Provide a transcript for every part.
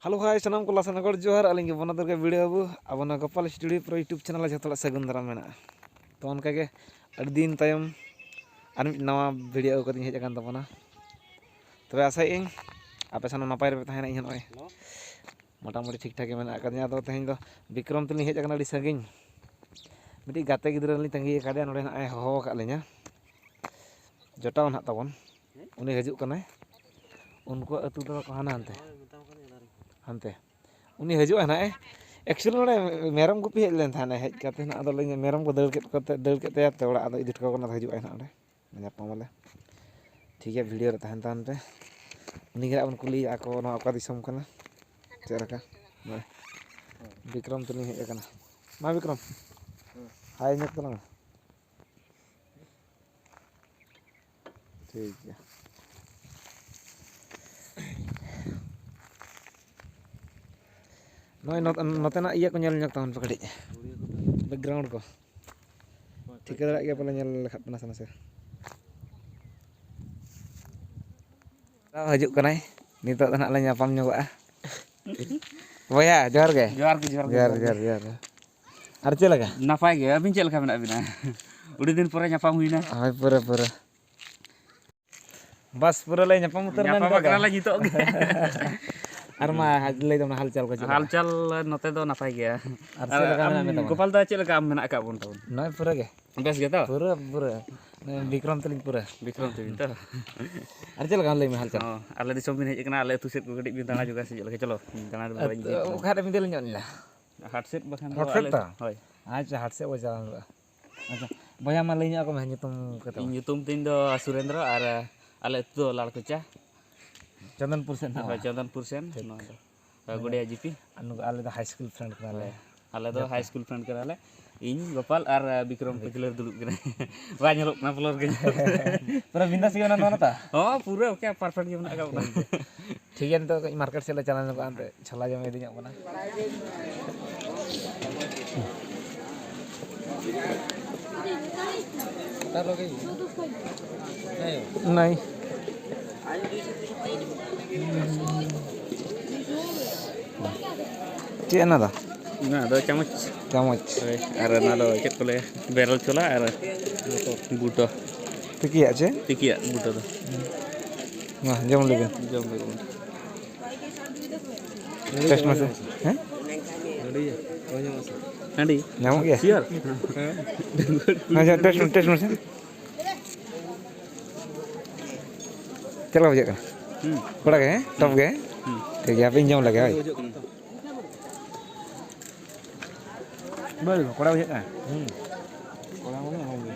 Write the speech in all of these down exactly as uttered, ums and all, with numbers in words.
Hello, hi, ᱥᱟᱱᱟᱢ ᱠᱚ ᱞᱟᱥᱟᱱ ᱜᱚᱰ ᱡᱚᱦᱟᱨ᱾ ᱟᱹᱞᱤᱧ ᱜᱮ ᱵᱚᱱᱚᱫᱚᱨ ᱜᱮ ᱵᱷᱤᱰᱤᱭᱳ ᱵᱟᱹᱵᱩ᱾ ᱟᱵᱚ ᱱᱚᱣᱟ ᱜᱳᱯᱟᱞ ᱥᱴᱩᱰᱤᱭᱳ ᱯᱨᱳ YouTube ᱪᱮᱱᱮᱞ ᱨᱮ ᱡᱷᱚᱛᱚ ᱦᱚᱲᱟᱜ ᱥᱟᱹᱜᱩᱱ ᱫᱟᱨᱟᱢ ᱢᱮᱱᱟᱜᱼᱟ᱾ ᱛᱚ ᱚᱱᱠᱟᱜᱮ ᱟᱹᱰᱤ ᱫᱤᱱ ᱛᱟᱭᱚᱢ ᱟᱨ ᱢᱤᱫ ᱱᱟᱣᱟ ᱵᱷᱤᱰᱤᱭᱳ ᱟᱹᱜᱩ ᱠᱟᱛᱮᱧ ᱦᱮᱡ ᱟᱠᱟᱱ ᱛᱟᱵᱚᱱᱟ᱾ ᱛᱚᱵᱮ ᱟᱥᱟᱭᱮᱫ ᱟᱹᱧ ᱟᱯᱮ ᱥᱟᱱᱟᱢ ᱱᱟᱯᱟᱭ ᱨᱮᱯᱮ ᱛᱟᱦᱮᱱᱟ᱾ ᱤᱧ ᱦᱚᱸ ᱱᱚᱜᱼᱚᱭ ᱢᱚᱴᱟᱢᱩᱴᱤ ᱴᱷᱤᱠ ᱴᱷᱟᱠ ᱜᱮ ᱢᱮᱱᱟᱜ ᱟᱠᱟᱫᱤᱧᱟ᱾ ᱟᱫᱚ ᱛᱮᱦᱮᱧ ᱫᱚ ᱵᱤᱠᱨᱚᱢ ᱛᱮᱞᱤᱧ ᱦᱮᱡ ᱟᱠᱟᱱᱟ ᱟᱹᱰᱤ ᱥᱟᱺᱜᱤᱧ᱾ ᱢᱤᱫᱴᱤᱡ ᱜᱟᱛᱮ ᱜᱤᱫᱽᱨᱟᱹ ᱞᱤᱧ ᱛᱟᱺᱜᱤ ᱟᱠᱟᱫᱮᱭᱟ, ᱱᱚᱰᱮ ᱱᱟᱜᱼᱮ ᱦᱚᱦᱚ ᱟᱠᱟᱫ ᱞᱤᱧᱟ᱾ ᱡᱚᱴᱟᱣ ᱱᱟᱦᱟᱜ ᱛᱟᱵᱚᱱ, ᱩᱱᱤ ᱦᱤᱡᱩᱜ ᱠᱟᱱᱟᱭ᱾ ᱩᱱᱠᱩᱣᱟᱜ ᱟᱹᱛᱩ ᱫᱚ ᱦᱟᱱᱟ ᱦᱟᱱᱛᱮ, ᱦᱟᱱᱛᱮ᱾ ᱩᱱᱤ ᱦᱤᱡᱩᱜᱼᱟᱭ ᱱᱟᱦᱟᱜ᱾ ᱮᱠᱪᱩᱭᱮᱞᱤ ᱱᱚᱰᱮ ᱢᱮᱨᱚᱢ ᱜᱩᱯᱤ ᱦᱮᱡ ᱞᱮᱱ ᱛᱟᱦᱮᱱᱟᱭ᱾ ᱦᱮᱡ ᱠᱟᱛᱮ ᱱᱟᱦᱟᱜ ᱟᱫᱚ ᱞᱟᱹᱭ ᱢᱮᱨᱚᱢ ᱠᱚ ᱫᱟᱹᱲ ᱠᱮᱫ ᱠᱚᱛᱮ, ᱫᱟᱹᱲ ᱠᱮᱫ ᱛᱟᱭᱟ ᱛᱚ, ᱚᱲᱟᱜ ᱟᱫᱚ ᱤᱫᱤ ᱦᱚᱴᱚ ᱠᱟᱠᱚ ᱠᱟᱱᱟ᱾ ᱦᱤᱡᱩᱜᱼᱟᱭ ᱱᱟᱦᱟᱜ ᱚᱸᱰᱮ᱾ ᱧᱟᱯᱟᱢ ᱟᱞᱮ᱾ ᱴᱷᱤᱠ ᱜᱮᱭᱟ, ᱵᱷᱤᱰᱤᱭᱳ ᱨᱮ ᱛᱟᱦᱮᱱ ᱛᱟᱵᱚᱱ ᱯᱮ᱾ ᱩᱱᱤ ᱜᱮ ᱦᱟᱸᱜ ᱵᱚᱱ ᱠᱩᱞᱤᱭᱮᱭᱟ, ᱟᱠᱚ ᱱᱚᱣᱟ ᱚᱠᱟ ᱫᱤᱥᱚᱢ ᱠᱟᱱᱟ, ᱪᱮᱫ ᱞᱮᱠᱟ᱾ ᱱᱚᱜᱼᱚᱭ ᱵᱤᱠᱨᱚᱢ ᱛᱟᱹᱞᱤᱧ ᱦᱮᱡ ᱟᱠᱟᱱᱟ᱾ ᱢᱟ ᱵᱤᱠᱨᱚᱢ, ᱦᱟᱭ ᱧᱚᱜ ᱛᱟᱞᱟᱝ ᱢᱮ᱾ ᱴᱷᱤᱠ ᱜᱮᱭᱟ᱾ ᱱᱚᱜᱼᱚᱭ ᱱᱚᱛ-, ᱱᱚᱛᱮᱱᱟᱜ ᱤᱭᱟᱹ ᱠᱚ ᱧᱮᱞ ᱧᱚᱜ ᱛᱟᱵᱚᱱ ᱯᱮ ᱠᱟᱹᱴᱤᱡ, ᱵᱮᱠᱜᱨᱟᱣᱩᱱᱰ ᱠᱚ᱾ ᱴᱷᱤᱠᱟᱹ ᱫᱟᱲᱮᱭᱟᱜ ᱜᱮᱭᱟ ᱯᱟᱞᱮ ᱧᱮᱞ ᱞᱮᱠᱷᱟᱱ ᱯᱮ ᱱᱟᱥᱮ ᱱᱟᱥᱮ᱾ ᱦᱤᱡᱩᱜ ᱠᱟᱱᱟᱭ, ᱱᱤᱛᱚᱜ ᱫᱚ ᱱᱟᱦᱟᱜ ᱞᱮ ᱧᱟᱯᱟᱢ ᱧᱚᱜᱚᱜᱼᱟ᱾ ᱵᱚᱭᱦᱟ, ᱡᱚᱦᱟᱨ ᱜᱮ᱾ ᱡᱚᱦᱟᱨ ᱜᱮ, ᱡᱚᱦᱟᱨ ᱜᱮ, ᱡᱚᱦᱟᱨ ᱡᱚᱦᱟᱨ ᱜᱮ, ᱜᱮ᱾ ᱡᱚᱦᱟᱨ ᱜᱮ᱾ ᱟᱨ ᱪᱮᱫ ᱞᱮᱠᱟ? ᱱᱟᱯᱟᱭ ᱜᱮ, ᱟᱹᱵᱤᱱ ᱪᱮᱫ ᱞᱮᱠᱟ ᱢᱮᱱᱟᱜ ᱵᱤᱱᱟ? ᱟᱹᱰᱤ ᱫᱤᱱ ᱯᱚᱨᱮ ᱧᱟᱯᱟᱢ ᱦᱩᱭᱱᱟ᱾ ᱦᱳᱭ, ᱯᱩᱨᱟᱹ, ᱯᱩᱨᱟᱹ᱾ ᱵᱟᱥ, ᱯᱩᱨᱟᱹ ᱞᱮ ᱧᱟᱯᱟᱢ ᱩᱛᱟᱹᱨ ᱮᱱᱟ ᱧᱟᱯᱟᱢ ᱱᱤᱛᱚᱜ ᱫᱚ᱾ ᱟᱠᱟᱱᱟᱞᱮ ᱱᱤᱛᱚᱜ ᱜᱮ᱾ ᱟᱨ ᱢᱟ, ᱞᱟᱹᱭ ᱛᱟᱵᱚᱱ ᱦᱟᱞᱪᱟᱞ ᱠᱚ ᱪᱮᱫ ᱞᱮᱠᱟ? ᱦᱟᱞᱪᱟᱞ ᱱᱚᱛᱮ ᱫᱚ ᱱᱟᱯᱟᱭ ᱜᱮᱭᱟ᱾ ᱟᱨ ᱟᱨ ᱪᱮᱫ ᱞᱮᱠᱟ ᱟᱢ, ᱢᱮᱱᱟᱜ ᱢᱮ ᱛᱟᱵᱚᱱᱟ? ᱜᱳᱯᱟᱞ ᱫᱟ, ᱪᱮᱫ ᱞᱮᱠᱟ ᱟᱢ ᱢᱮᱱᱟᱜ ᱟᱠᱟᱫ ᱵᱚᱱ ᱛᱟᱵᱚᱱ? ᱱᱚᱜᱼᱚᱭ ᱯᱩᱨᱟᱹ ᱜᱮ᱾ ᱵᱮᱥ ᱜᱮᱛᱚ? ᱯᱩᱨᱟᱹ, ᱯᱩᱨᱟᱹ᱾ ᱵᱤᱠᱨᱚᱢ ᱛᱟᱹᱞᱤᱧ ᱯᱩᱨᱟᱹ᱾ ᱵᱤᱠᱨᱚᱢ ᱛᱟᱹᱞᱤᱧ ᱛᱚ? ᱟᱨ ᱪᱮᱫ ᱞᱮᱠᱟ ᱞᱟᱹᱭ ᱢᱮ ᱦᱟᱞᱪᱟᱞ? ᱦᱚᱸ, ᱟᱞᱮ ᱫᱤᱥᱚᱢ ᱵᱤᱱ ᱦᱮᱡ ᱟᱠᱟᱱᱟ, ᱟᱞᱮ ᱟᱹᱛᱩ ᱥᱮᱫ ᱠᱚ ᱠᱟᱹᱴᱤᱡ ᱵᱤᱱ ᱫᱟᱬᱟ ᱧᱚᱜᱟ ᱥᱮ ᱪᱮᱫ ᱞᱮᱠᱟ? ᱪᱚᱞᱚ, ᱫᱟᱬᱟ ᱫᱚ ᱵᱟᱹᱧ ᱤᱫᱤᱭᱮᱫ ᱵᱮᱱᱟ᱾ ᱚᱠᱟ ᱨᱮ ᱢᱤᱫ ᱫᱤᱱ ᱞᱤᱧ ᱧᱚᱜ ᱞᱮᱱᱟ? ᱦᱟᱴ ᱥᱮᱫ ᱵᱟᱠᱷᱟᱱ ᱫᱚ ᱦᱟᱴ ᱥᱮᱫ ᱟᱞᱮ ᱛᱚ? ᱦᱳᱭ᱾ ᱟᱪᱪᱷᱟ, ᱦᱟᱴ ᱥᱮᱫ ᱵᱚ ᱪᱟᱞᱟᱣ ᱧᱚᱜᱚᱜᱼᱟ᱾ ᱟᱪᱪᱷᱟ, ᱵᱚᱭᱦᱟ, ᱢᱟ ᱞᱟᱹᱭ ᱧᱚᱜ ᱟᱠᱚ ᱢᱮ ᱧᱩᱛᱩᱢ ᱠᱚ ᱛᱟᱢ᱾ ᱤᱧ ᱧᱩᱛᱩᱢ ᱛᱤᱧ ᱫᱚ ᱥᱩᱨᱮᱱᱫᱨᱚ ᱟᱨ ᱟᱞᱮ ᱟᱹᱛᱩ ᱫᱚ ᱞᱟᱲᱠᱚᱪᱟ᱾ ᱪᱚᱱᱫᱚᱱᱯᱩᱨ ᱥᱮᱫ ᱱᱟᱦᱟᱜ ᱦᱳᱭ, ᱵᱟᱝ? ᱪᱚᱱᱫᱚᱱᱯᱩᱨ ᱥᱮᱱ᱾ ᱴᱷᱤᱠ᱾ ᱱᱚᱣᱟ ᱫᱚ᱾ ᱦᱳᱭ, ᱜᱚᱰᱤᱭᱟ ᱡᱤᱯᱤ᱾ ᱟᱨ ᱱᱩᱠᱩ ᱟᱞᱮ ᱫᱚ ᱦᱟᱭ ᱥᱠᱩᱞ ᱯᱷᱨᱮᱱᱰ ᱠᱟᱱᱟᱞᱮ᱾ ᱦᱳᱭ, ᱟᱞᱮ ᱫᱚ ᱡᱚᱛᱚ᱾ ᱦᱟᱭ ᱥᱠᱩᱞ ᱯᱷᱨᱮᱱᱰ ᱠᱟᱱᱟᱞᱮ᱾ ᱤᱧ, ᱜᱳᱯᱟᱞ ᱟᱨ, ᱟᱸ, ᱵᱤᱠᱨᱚᱢ ᱦᱳᱭ᱾ ᱯᱟᱹᱪᱷᱞᱟᱹ ᱨᱮ ᱫᱩᱲᱩᱵ ᱠᱟᱱᱟᱭ᱾ ᱵᱟᱭ ᱧᱮᱞᱚᱜ ᱠᱟᱱᱟ ᱯᱷᱞᱳᱨ ᱜᱮ᱾ ᱯᱩᱨᱟᱹ ᱵᱤᱱᱫᱟᱥ ᱜᱮ ᱢᱮᱱᱟᱜ ᱵᱚᱱᱟ ᱛᱚ? ᱦᱚᱸ, ᱯᱩᱨᱟᱹ ᱳᱠᱮ, ᱯᱟᱨᱯᱷᱮᱠᱴ ᱜᱮ ᱢᱮᱱᱟᱜ ᱟᱠᱟᱫ ᱵᱚᱱᱟ᱾ ᱴᱷᱤᱠ ᱜᱮᱭᱟ᱾ ᱴᱷᱤᱠ ᱜᱮᱭᱟ, ᱱᱤᱛᱚᱜ ᱠᱟᱹᱡ ᱢᱟᱨᱠᱮᱴ ᱥᱮᱫ ᱞᱮ ᱪᱟᱞᱟᱣ ᱧᱚᱜᱚᱜᱼᱟ, ᱮᱱᱛᱮ ᱪᱷᱚᱞᱟ ᱡᱚᱢ ᱤᱫᱤ ᱧᱚᱜ ᱵᱚᱱᱟ᱾ नहीं। ᱪᱮᱫ ᱚᱱᱟ ᱫᱚ? ᱚᱱᱟ ᱫᱚ ᱪᱟᱢᱚᱪ᱾ ᱪᱟᱢᱚᱪ᱾ ᱦᱳᱭ, ᱟᱨ ᱚᱱᱟ ᱫᱚ ᱪᱮᱫ ᱠᱚ ᱞᱟᱹᱭᱟ? ᱵᱮᱨᱮᱞ ᱪᱷᱳᱞᱟ ᱟᱨ ᱵᱩᱴᱚ᱾ ᱛᱤᱠᱤᱭᱟᱜ ᱪᱮ? ᱛᱤᱠᱤᱭᱟᱜ ᱵᱩᱴᱚ ᱫᱚ᱾ ᱢᱟ, ᱡᱚᱢ ᱞᱮᱵᱮᱱ᱾ ᱡᱚᱢ ᱞᱮᱵᱮᱱ᱾ ᱴᱮᱥᱴ ᱢᱮᱥᱮ᱾ ᱦᱮᱸ? ᱦᱟᱺᱰᱤ? ᱧᱟᱢᱚᱜ ᱜᱮᱭᱟ? ᱥᱤᱭᱳᱨ? ᱦᱮᱸ, ᱴᱮᱥᱴ, ᱴᱮᱥᱴ ᱢᱮᱥᱮ᱾ ᱪᱮᱫ ᱞᱮᱠᱟ ᱵᱩᱡᱷᱟᱹᱜ ᱠᱟᱱᱟ? ᱦᱩᱸ᱾ ᱠᱚᱲᱟ ᱜᱮ, ᱦᱮᱸ? ᱴᱚᱯ ᱜᱮ, ᱦᱮᱸ? ᱦᱩᱸ᱾ ᱴᱷᱤᱠ ᱜᱮᱭᱟ, ᱦᱟᱯᱮᱧ ᱡᱚᱢ ᱞᱮᱜᱮ, ᱦᱳᱭ᱾ ᱵᱩᱡᱷᱟᱹᱜ ᱠᱟᱱᱟ ᱛᱚ᱾ ᱵᱟᱹᱞ, ᱠᱚᱲᱟ ᱵᱩᱡᱷᱟᱹᱜ ᱠᱟᱱᱟ? ᱦᱩᱸ᱾ ᱠᱚᱲᱟ ᱢᱟᱱᱮ ᱦᱮᱸ ᱜᱮ᱾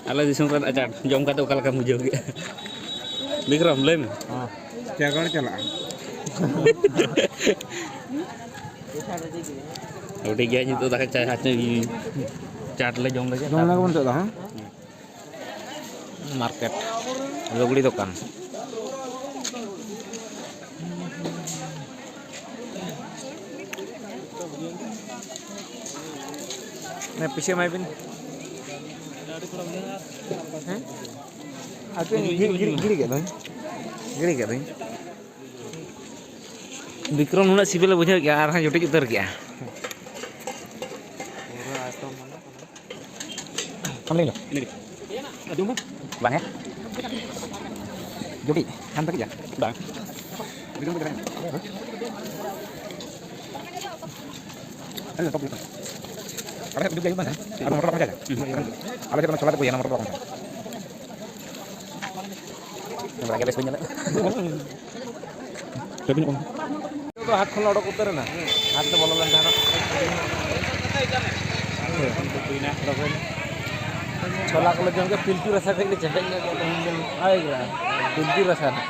ᱟᱞᱮ ᱫᱤᱥᱚᱢ ᱨᱮᱱᱟᱜ ᱪᱟᱴ ᱡᱚᱢ ᱠᱟᱛᱮ ᱚᱠᱟ ᱞᱮᱠᱟᱢ ᱵᱩᱡᱷᱟᱹᱣ ᱠᱮᱫᱼᱟ? ᱵᱤᱠᱨᱚᱢ, ᱞᱟᱹᱭ ᱢᱮ᱾ ᱦᱮᱸ᱾ ᱪᱟᱜᱟᱲ ᱪᱟᱞᱟᱜᱼᱟ᱾ ᱟᱹᱰᱤ ᱜᱮ ᱱᱤᱛᱚᱜ ᱫᱟᱠᱟ ᱪᱟ-, ᱪᱟᱴ ᱞᱮ ᱡᱚᱢ ᱞᱮᱜᱮ᱾ ᱡᱚᱢ ᱞᱮᱜᱮ ᱵᱚᱱ ᱱᱤᱛᱚᱜ ᱫᱚ, ᱦᱮᱸ? ᱢᱟᱨᱠᱮᱴ, ᱞᱩᱜᱽᱲᱤ ᱫᱚᱠᱟᱱ᱾ ᱦᱮᱸ, ᱯᱤᱪᱷᱟᱹ ᱮᱢᱟᱭ ᱵᱤᱱ᱾ ᱦᱮᱸ? ᱟᱨ ᱪᱮᱫ ᱜᱤ-, ᱜᱤ-, ᱜᱤᱲᱤ ᱠᱮᱫ ᱫᱚᱧ᱾ ᱜᱤᱲᱤ ᱠᱮᱫ ᱫᱚᱧ᱾ ᱵᱤᱠᱨᱚᱢ ᱱᱩᱱᱟᱹᱜ ᱥᱤᱵᱤᱞᱮ ᱵᱩᱡᱷᱟᱹᱣ ᱠᱮᱜᱼᱟ, ᱟᱨᱦᱚᱸ ᱡᱩᱴᱤᱡ ᱩᱛᱟᱹᱨ ᱠᱮᱜᱼᱟ᱾ ᱟᱢ ᱞᱟᱹᱭ ᱢᱮ᱾ ᱵᱟᱝ ᱦᱮᱸ? ᱡᱩᱴᱤᱡ, ᱟᱢ ᱛᱟᱹᱠᱤᱡᱟ? ᱵᱟᱝ᱾ ᱟᱞᱮ ᱥᱮᱫ ᱫᱚ ᱢᱚᱴᱚᱨ ᱵᱟᱠᱚ ᱪᱟᱥᱟ᱾ ᱱᱤᱛᱚᱜ ᱫᱚ ᱦᱟᱴ ᱠᱷᱚᱱ ᱞᱮ ᱚᱰᱚᱠ ᱩᱛᱟᱹᱨ ᱮᱱᱟ᱾ ᱦᱟᱴ ᱛᱮ ᱵᱚᱞᱚ ᱞᱮᱱ ᱛᱟᱦᱮᱱᱟ᱾ ᱪᱷᱚᱞᱟ ᱠᱚᱞᱮ ᱡᱚᱢ ᱠᱮᱫ, ᱯᱤᱞᱪᱩ ᱨᱟᱥᱟ ᱠᱟᱹᱡ ᱞᱮ ᱪᱮᱯᱮᱡ ᱧᱚᱜ ᱠᱮᱫ ᱛᱮᱦᱮᱧ ᱫᱚ᱾ ᱟᱭ ᱜᱮ, ᱯᱤᱞᱪᱩ ᱨᱟᱥᱟ ᱱᱟᱜ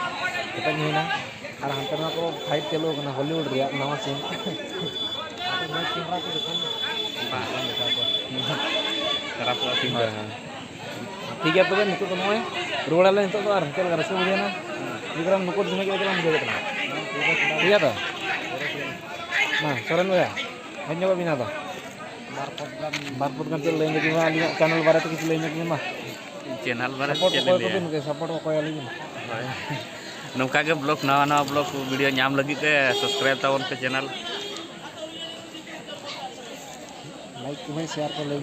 ᱪᱮᱯᱮᱡ ᱦᱩᱭᱱᱟ᱾ ᱟᱨ ᱦᱟᱱᱛᱮ ᱨᱮᱢᱟ ᱠᱚ ᱯᱷᱟᱭᱤᱴ ᱪᱟᱹᱞᱩ ᱟᱠᱟᱱᱟ, ᱦᱚᱞᱤᱣᱩᱰ ᱨᱮᱭᱟᱜ ᱱᱟᱣᱟ ᱥᱤᱱ᱾ ᱠᱷᱟᱨᱟᱯᱚᱜᱼᱟ ᱥᱤᱱ ᱫᱚ᱾ ᱦᱳᱭ, ᱦᱳᱭ᱾ ᱴᱷᱤᱠ ᱜᱮᱭᱟ, ᱛᱚᱵᱮ ᱱᱤᱛᱚᱜ ᱫᱚ ᱱᱚᱜᱼᱚᱭ ᱨᱩᱣᱟᱹᱲ ᱟᱞᱮ ᱱᱤᱛᱚᱜ ᱫᱚ, ᱟᱨ ᱪᱮᱫ ᱞᱮᱠᱟ ᱨᱟᱹᱥᱠᱟᱹ ᱵᱩᱡᱷᱟᱹᱣ ᱮᱱᱟ? ᱵᱤᱠᱨᱚᱢ, ᱱᱩᱠᱩ ᱥᱚᱸᱜᱮ ᱪᱮᱫ ᱞᱮᱠᱟ ᱵᱟᱝ ᱵᱩᱡᱷᱟᱹᱣ ᱠᱟᱱᱟ? ᱴᱷᱤᱠ ᱜᱮᱭᱟ ᱛᱚ? ᱢᱟ, ᱥᱚᱨᱮᱱ ᱵᱚᱭᱦᱟ, ᱦᱮᱡ ᱧᱚᱜᱚᱜ ᱵᱤᱱ ᱟᱫᱚ᱾ ᱵᱟᱨ ᱯᱚᱫ ᱜᱟᱱ ᱪᱮᱫ ᱞᱟᱹᱭ ᱧᱚᱜ ᱵᱤᱱ, ᱟᱹᱞᱤᱧᱟᱜ ᱪᱮᱱᱮᱞ ᱵᱟᱨᱮ ᱛᱮ ᱠᱤᱪᱷᱩ ᱞᱟᱹᱭ ᱧᱚᱜ ᱵᱤᱱ ᱢᱟ᱾ ᱪᱮᱱᱮᱞ ᱵᱟᱨᱮ ᱛᱮ ᱥᱟᱯᱳᱨᱴ ᱪᱮᱫ ᱚᱠᱚᱭ ᱞᱤᱧ ᱞᱟᱹᱭᱟ? ᱠᱚᱵᱤᱱ, ᱥᱟᱯᱳᱨᱴ ᱚᱠᱚᱭ ᱟᱹᱞᱤᱧ ᱵᱤᱱ? ᱦᱳᱭ᱾ ᱱᱚᱝᱠᱟ ᱜᱮ ᱵᱞᱚᱜ, ᱱᱟᱣᱟ ᱱᱟᱣᱟ ᱵᱞᱚᱜ ᱵᱷᱤᱰᱤᱭᱳ ᱧᱟᱢ ᱞᱟᱹᱜᱤᱫ ᱛᱮ ᱥᱟᱵᱥᱠᱨᱟᱭᱤᱵ ᱛᱟᱵᱚᱱ ᱯᱮ ᱪᱮᱱᱮᱞ᱾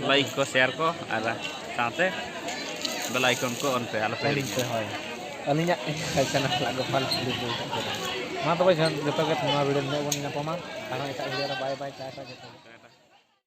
ᱞᱟᱭᱤᱠ ᱠᱚ ᱥᱮᱭᱟᱨ ᱠᱚ ᱟᱨ ᱥᱟᱶᱛᱮ ᱵᱮᱞ ᱟᱭᱠᱚᱱ ᱠᱚ ᱚᱱ ᱯᱮ, ᱟᱞᱚ ᱯᱮ ᱦᱤᱲᱤᱧᱟ᱾ ᱦᱳᱭ, ᱟᱹᱞᱤᱧᱟᱜ ᱪᱮᱱᱮᱞ ᱨᱮᱱᱟᱜ ᱜᱚᱯᱟᱞ ᱥᱴᱩᱰᱤᱭᱳ ᱠᱟᱱᱟ᱾ ᱢᱟ ᱛᱚᱵᱮ ᱡᱚᱛᱚ ᱜᱮ ᱱᱚᱣᱟ ᱵᱷᱤᱰᱤᱭᱳ ᱱᱤᱱᱟᱹᱜ ᱵᱚᱱ ᱧᱟᱯᱟᱢᱟ, ᱟᱨᱦᱚᱸ ᱮᱴᱟᱜ ᱵᱷᱤᱰᱤᱭᱳ ᱨᱮ ᱵᱟᱭ ᱵᱟᱭ, ᱴᱟᱴᱟ ᱡᱚᱛᱚ ᱜᱮ᱾